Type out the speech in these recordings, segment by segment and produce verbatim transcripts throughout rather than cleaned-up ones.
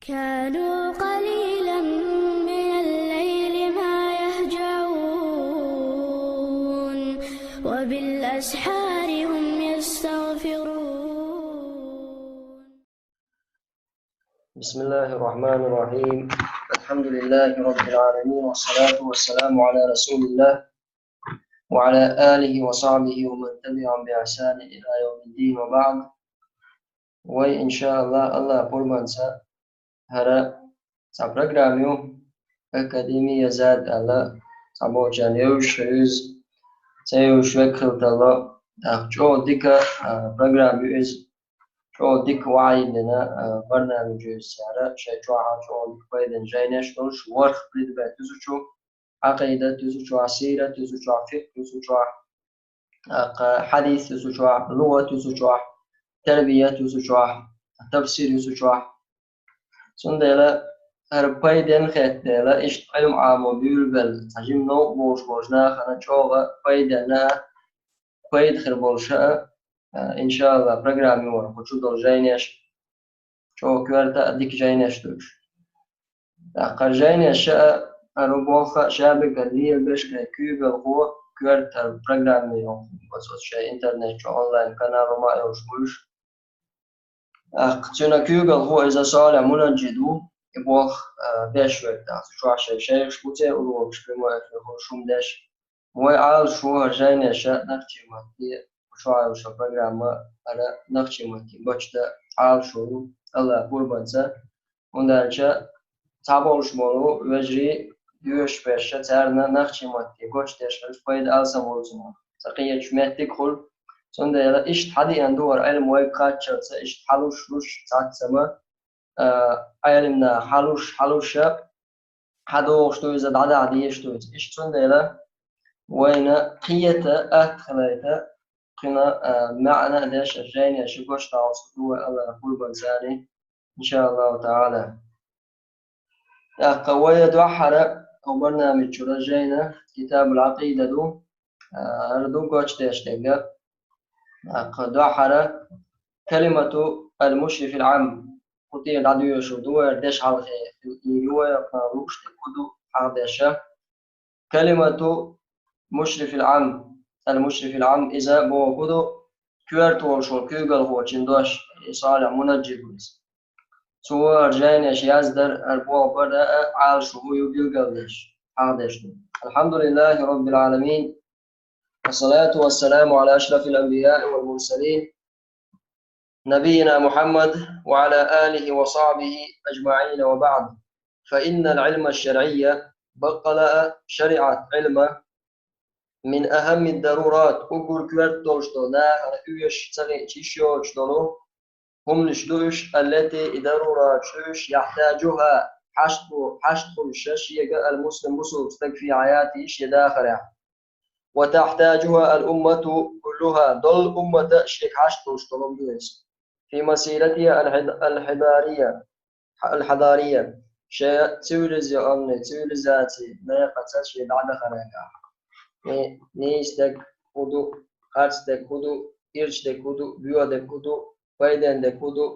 كانوا قليلا من الليل ما يهجعون، وبالأسحار هم يستغفرون. بسم الله الرحمن الرحيم. الحمد لله رب العالمين، والصلاة والسلام على رسول الله وعلى آله وصحبه ومن تبعهم بإحسان إلى يوم الدين، وبعد. Вай, иншааллах, Аллах пурбанца хӀара цхьа программа ю, Академия Зад аьлла, цхьаболчарна евзаш хир ю иза, ца евзаш век хила тарло. ТӀаккха чӀогӀа дика, а, программа ю иза, чӀогӀа дика ваӀаз дина, а, барнамаж ю иза цара, шайн чохь а чӀогӀа дика пайденна жайнеш долуш, ворхӀ предмет ю иза чу, Ӏакъидат ю цу чохь, сират ю цу чохь, фикъхӀ ю цу чохь, тӀаккха хьадис ю цу чохь, лугӀат ю цу чохь, тарбият ю цу чохь, тафсир ю цу чохь. Цундела хӀара пайденна хетта дела, иштта Ӏилма Ӏамо буьйлабелла, цхьа жима новкъа болуш болчу нахана чӀогӀа пайденна а, пайда хир болуш а, а, иншааллах, программа ю хӀара кху чу долу жайнеш. ЧӀогӀа коьрта а дика жайнеш ду уьш. ТӀаккха жайнеш а, хӀара болх а шаберг а лелабеш, кхин куьйгалхо коьрта программа йоху, оцу шайн интернет чу онлайн канал ма а йолуш бу уьш. ТӀаккха цуьнан куьйгалхо иза Салихь Мунаджид ву, и болх, а, беш верг, тӀаккха цу чохь шайн шайхаш бу церан урокаш, прямой эфир хуьлуш хӀума деш. Вай Ӏалашо хӀара жайнеш а нохчийн матте, кху чохь йолуш программа хӀара нохчийн матте гочдан Ӏалашо ю, Аллах пурбанца. ХӀунда аьлча цхьаболуш болу вежарий доьшуш берш а, царна нохчийн матте гочдеш хилча пайда алсам волу цунах. Ца кхеташ меттиг хуьлу. Цундела иштта хьадеана ду хӀара Ӏилма вайга кхаччалца, иштта хьалуш луш цхьацца ма, а, Ӏелам наха хьалуш, хьалуш а, хьадогӀуш ду иза, дӀадахьа дезаш ду иза. Иштта цундела вайна кхета, атта хилайта, кхуьнан, а, маьӀна а деш, жайнеш а гочдалц ду вай Аллах пурбанца, иншааллаху таӀала. ТӀаккха вай дуьххьара, хӀокху барнамаж чуьра жайна Китабул Ӏакъида ду, а, хӀара ду гочдеш дерг. ТӀаккха дуьххьара Калимату ал-Мушрифил Ӏам. Кху тӀера дӀадоьшур ду вай, деш хьалхе хила ю вай, кхана лууш дерг хӀун ду, хьахдеш а. Калимату Мушрифил Ӏам, ал-Мушрифил Ӏам, иза бохург ду, коьрта волуш волу куьйгалхочун дош, и Салихь Мунаджид ву иза. Цо хӀара жайнеш яздар, хӀара болх бар а Ӏалашо ю билгалдеш, хьахдеш ду. Алхьамдулиллахи Раббил Ӏаламин. Вассалату вассаламу Ӏала ашрафил анбияи вал мурсалин. نبينا محمد وعلى آله وصحبه أجمعين وبعد، فإن العلم الشرعي، баккъала а шариӀат Ӏилма, من أهم الضرورات، уггар коьрта долуш долу нахана оьшуш ца хиъча йиш йоцуш долу хӀуманаш ду уьш, التي، и дарурат ду уьш, يحتاجها، хьашт бу-, хьашт хуьлуш шега ал-муслим, бусулба стаг, في حياته، шен дахарехь. وتحتاجها الأمة كلها، долу уммата шега хьашт долуш долу хӀума ду иза. في مسيرتها الحض-، الحضارية، الحضارية، шен цивилизационный, цивилизаци мекъаца шен дӀадахарехь. Ни-, нийса дерг хӀун ду, харц дерг хӀун ду, ирча дерг хӀун ду, боьха дерг хӀун ду, пайденна дерг хӀун ду,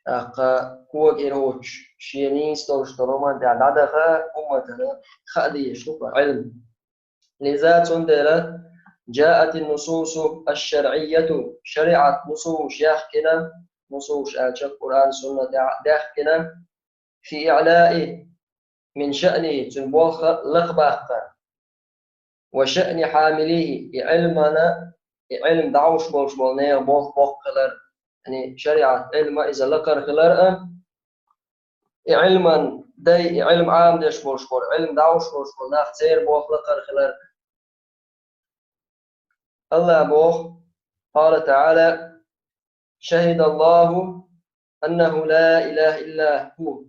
тӀаккха кога ирхочуш шен нийса долуш долу хӀуманна тӀехь дӀадаха умматана хаа дезаш ду-кх Ӏилма. لذا، цундела, جاءت النصوص الشرعية، шариӀат нусус яхкина, нусус аьлча Къуръан, Сунна тӀехь даьхкина, في إعلاء من شأنه، цуьнан болх лакхабаккха, وشأن حامليه، и Ӏилмана, и Ӏилма дӀахьош болуш болу нехан болх боккха хилар, яъни шариӀат Ӏилма иза лакхара хилар а, и Ӏилман дай, и Ӏилма Ӏамадеш болуш болу, Ӏилма дӀахьош болуш болу нах, церан болх лакхара хилар. Аллах боху, قال تعالى: شهد الله أنه لا إله إلا هو.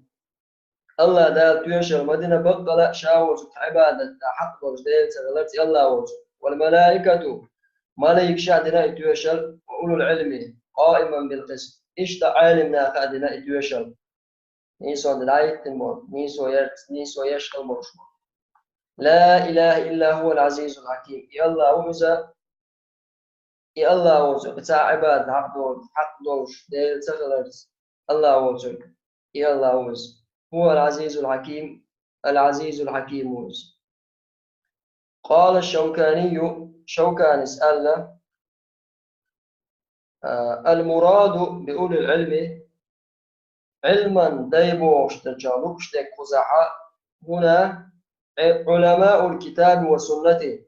Аллах Дала тоьшалла ма дина баккъала а Ша волчуьнга Ӏибадат дан хьакъ долуш Дела ца хиларца, и Аллах волчуьнга. والملائكة، малайкаша а дина и тоьшалла, وأولو العلم قائما بالقسط. Иштта Ӏелам наха а дина и тоьшалла. Нийсо дӀахӀиттина болу, нийсо ер-, нийсо еш хила болуш болу. لا إله إلا هو العزيز الحكيم. И Аллах ву иза, и Аллах волчуьнга, цхьа а Ӏибадат хьакъ долуш, хьакъ долуш Дела ца хиларца, Аллах волчуьнга. и Аллахь ву иза. هو العزيز الحكيم, العزيز الحكيم ву иза. قال الشوكاني, Шавканис аьлла: المراد بأولي العلم, Ӏилман дай бохуш дерча лукхаш дерг кхузахьа, هنا علماء الكتاب والسنة.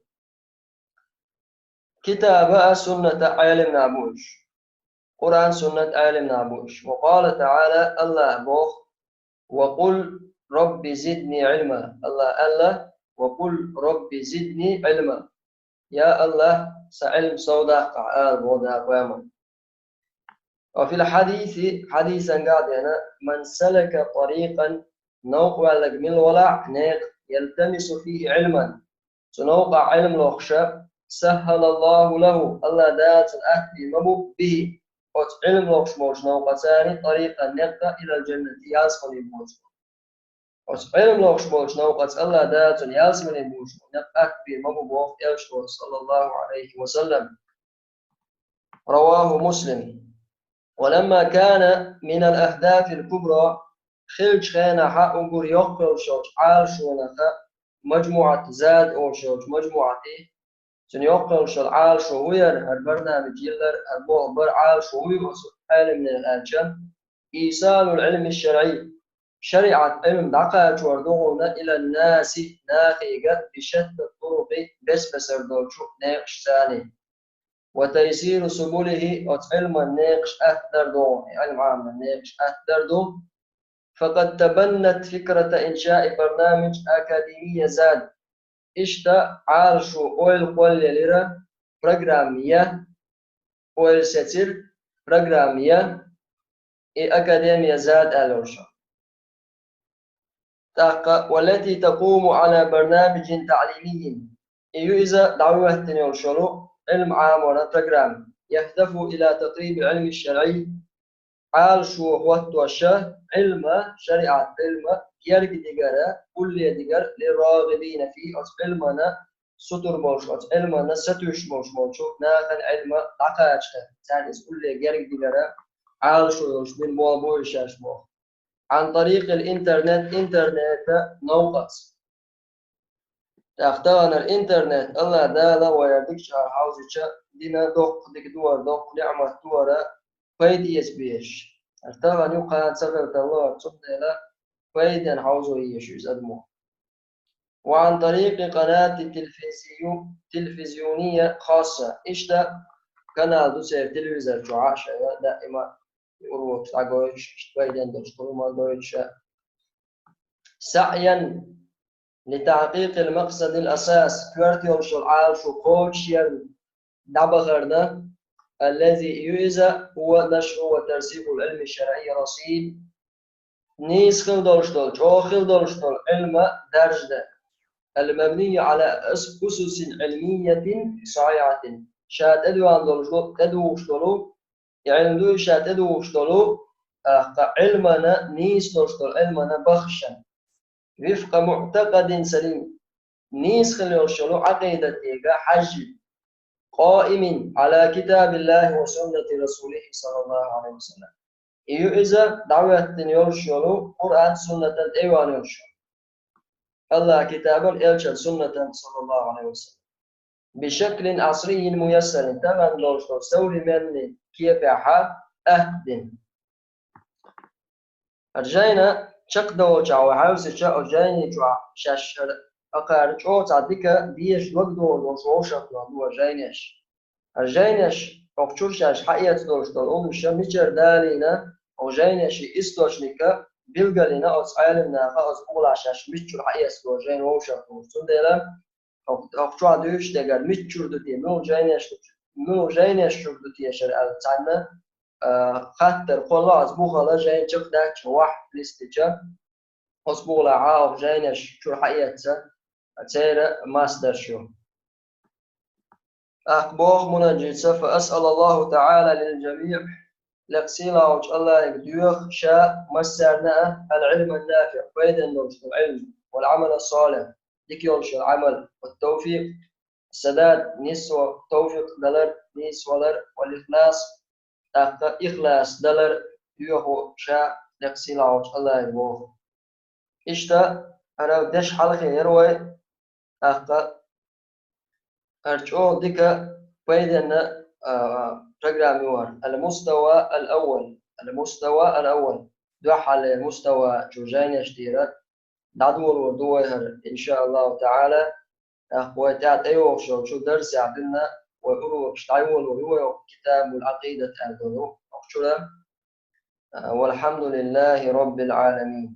Китаба а, сунната а Ӏелим нах бу уьш. Къуръан, суннат Ӏелим нах бу уьш. وقال تعالى, Аллахь боху: وقل رب زدني علما. Аллахь аьлла: وقل رب زدني علما. Я Аллахь, сан Ӏилма сов даккха, ала боху Дала пайхамарна. وفي الحديث, хьадисан гӀа а деана: من سلك طريقا, новкъа ваьлларг мила валахь некъа, يلتمس فيه علما, цу новкъахь Ӏилма лохуша, سهل الله له, Аллахь Дала цунна атта бийр ма бу, به, оцу Ӏилма лохуш болчу новкъаца, طريقا, некъа, إلى الجنة, ялсамане бохучу. Оцу Ӏилма лохуш болчу новкъаца Аллахь Дала цунна ялсамане бохучу некъа атта бийр ма бу боху Элчано, صلى الله عليه وسلم. رواه مسلم. ولما كان من الأحداث الكبرى, хиллачу хенахь уггар йоккха йолуш йолчу Ӏалашонах مجموعة زاد олуш йолчу мажмуӀати, цуьнан йоккха йолуш йолу Ӏалашо ву яра, хӀара барнамаж йиллар, хӀара боху бара Ӏалашо вуй оцу Ӏелимнехан аьлча, إيصال العلم الشرعي, шариӀат Ӏилма дӀакхачор ду хьуна, إلى الناس, нахега, بشتى الطرق, бес-бесара долчу некъашца. وتيسير سبله, оцу Ӏилман некъаш аттар ду, Ӏилма Ӏаман некъаш аттар ду. فقد تبنت فكرة إنشاء برنامج أكاديمي زاد. Иштта Ӏалашо ойла кхоллаелира, программа я, ойла сецира, программа я, и академия Зад аьлла йолуш. ТӀаккха, والتي تقوم على برنامج تعليمي. И ю иза дӀахӀоьттина йолуш йолу Ӏилма Ӏаморан программа. يهدف إلى تقريب العلم الشرعي. Ӏалашо хӀоттоша Ӏилма, шариӀат Ӏилма, герга дигара, улле дигара, للراغبين فيه, оцу Ӏилмана сутур болуш, оцу Ӏилмана сатуьйсуш болуш болчу нахана Ӏилма дӀакхача, царна иза улле герга дигара Ӏалашо йолуш бина болу бу уьш шаьш боху. عن طريق الإنترنت, интернета новкъаца. ТӀаккха таханара интернет, Аллах Дала вайгара дикачу хьовзича, дина доккха дика дора, доккха ниӀмат дора, пайда эца безаш. ХӀара тахана юкъа ца хила тарло, цундела пайденна хьовзо езаш иза адамо. وعن طريق قناة تلفزيو-, تلفزيونية خاصة. Иштта канал ду церан телевизор чохь а шайга даима урокаш дӀагойтуш, иштта пайденна долуш хӀума гойтуш а. سعيا لتحقيق المقصد الأساس, коьрта йолуш йолу Ӏалашо кхочушъярна дӀабахарна, الذي, ю иза, هو نشر وترسيخ العلم الشرعي الأصيل, нийса хила долуш долу, чӀогӀа хила долуш долу Ӏилма даржадан. المبني على أس-, أسس علمية صحيحة. Ша тӀедоьгӀна долуш, тӀедугӀуш долу, и Ӏилма ду ша тӀедугӀуш долу, тӀаккха Ӏилмана, нийса долуш долу Ӏилмана бахшана. وفق معتقد سليم. Нийса хила йолуш йолу Ӏакъидатега хьаьжжина. قائم على كتاب الله وسنة رسوله صلى الله عليه وسلم. И ю иза дӀахӀоьттина йолуш йолу Къуръан, суннатан тӀейогӀун йолуш йолу. Аллах китабан, элчан суннатан, صلى الله عليه وسلم. بشكل عصري ميسر, тахана долуш долу современный кепехь а, аьтту дина. ХӀара жайна чекхдолчохь вай хьаьвсича, оцу жайни чохь шаьш хӀара акхара чӀогӀа цхьа дика дезаш дог догӀур долуш вовшах долу ду хӀара жайнеш. ХӀара жайнеш, хӀокху чуьра шаьш хьаэца долуш долу хӀуманаш мичара далийна, хӀокху жайнешан источника билгалйина оцу Ӏелимнаха, оцу угӀлахь шаьш миччуьра хьаэца долу жайна вовшах долуш. Цундела хӀокху, хӀокху чохь дуьйцуш дегара миччуьра ду те, муьлха жайнеш, муьлха жайнеш чуьра ду те шара аьлла цхьанна, а, хаттар кхолла, оцу бухала жайна чекхдаьлча, вахь листича, оцу бухалахь а хӀокху жайнеш чуьра хьаэца, церан мастарш ю. ТӀаккха боху Мунаджица: فأسأل الله تعالى للجميع, лекха сийлахьчу Аллахьига доьху ша массарна а, العلم النافع, пайденна долуш долу Ӏилма, والعمل الصالح, дика йолуш йолу Ӏамал, والتوفيق, السداد, нийсо, тавфикъ далар, нийсвалар, والإخلاص, тӀаккха ихлас далар доьху ша сийлахьчу Аллахьа боху. Иштта, хӀара деш хьалхе яра вай, тӀаккха хӀара чӀогӀа дика пайденна, а, программа ю хӀара. Ал-мустава ал-аввал. Ал-мустава ал-аввал. Дуьххьарлера мустава чу жайнаш тӀера дӀадолор ду вай хӀара, иншааллаху таӀала. ТӀаккха вай тӀаьхьа тӀейогӀуш йолчу дарсехь дуьйна вай урокаш дӀайолор ю вай оха Китабул Ӏакъидат аьлла долу охчура. А, валхьамдулиллахи роббил Ӏаламин.